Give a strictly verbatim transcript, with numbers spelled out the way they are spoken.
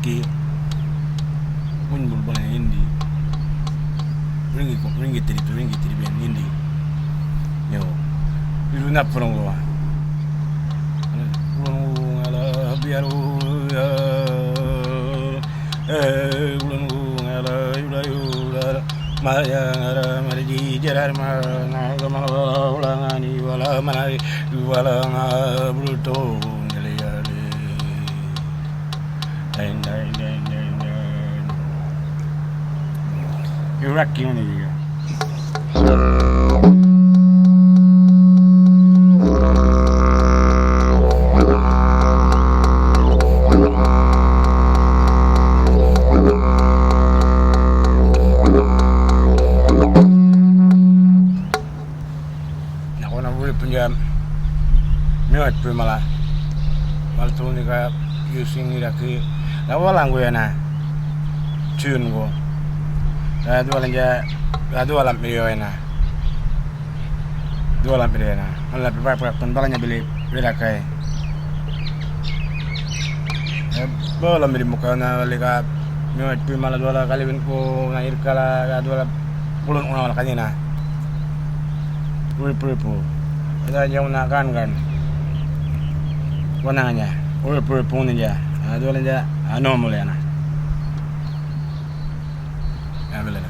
Ki, win bul bana indi. Ringi ko, ringi tiri, ringi tiri ben indi. Yo. Iru na prongo wa. Prongo ala biaru ya. Eh, prongo ala yura yura. Maya ala marji jarar ma na gama wala ngani wala manari wala nga bruto nele yale. Dang, dang, dang, dang, dang. You're rocking on it, yeah. Na ko na wili punja miwa tui mala. Mala tuni ka using ira ki. Na wala ngu yana. Tun ngu. Na duwala nja, na duwala miri yana. Duwala miri yana. Mala pipa pipa pun bala nja bili wila kai. Eh, bala miri muka na wali ka miwa tui mala duwala kali win ko na irkala ka duwala Kulun una wala kanina. Puri puri pu. Ida jang una kan kan. Wana nganya. Puri puri pu ninja. Adu wala nja. Ano mule ana. Ya bele na.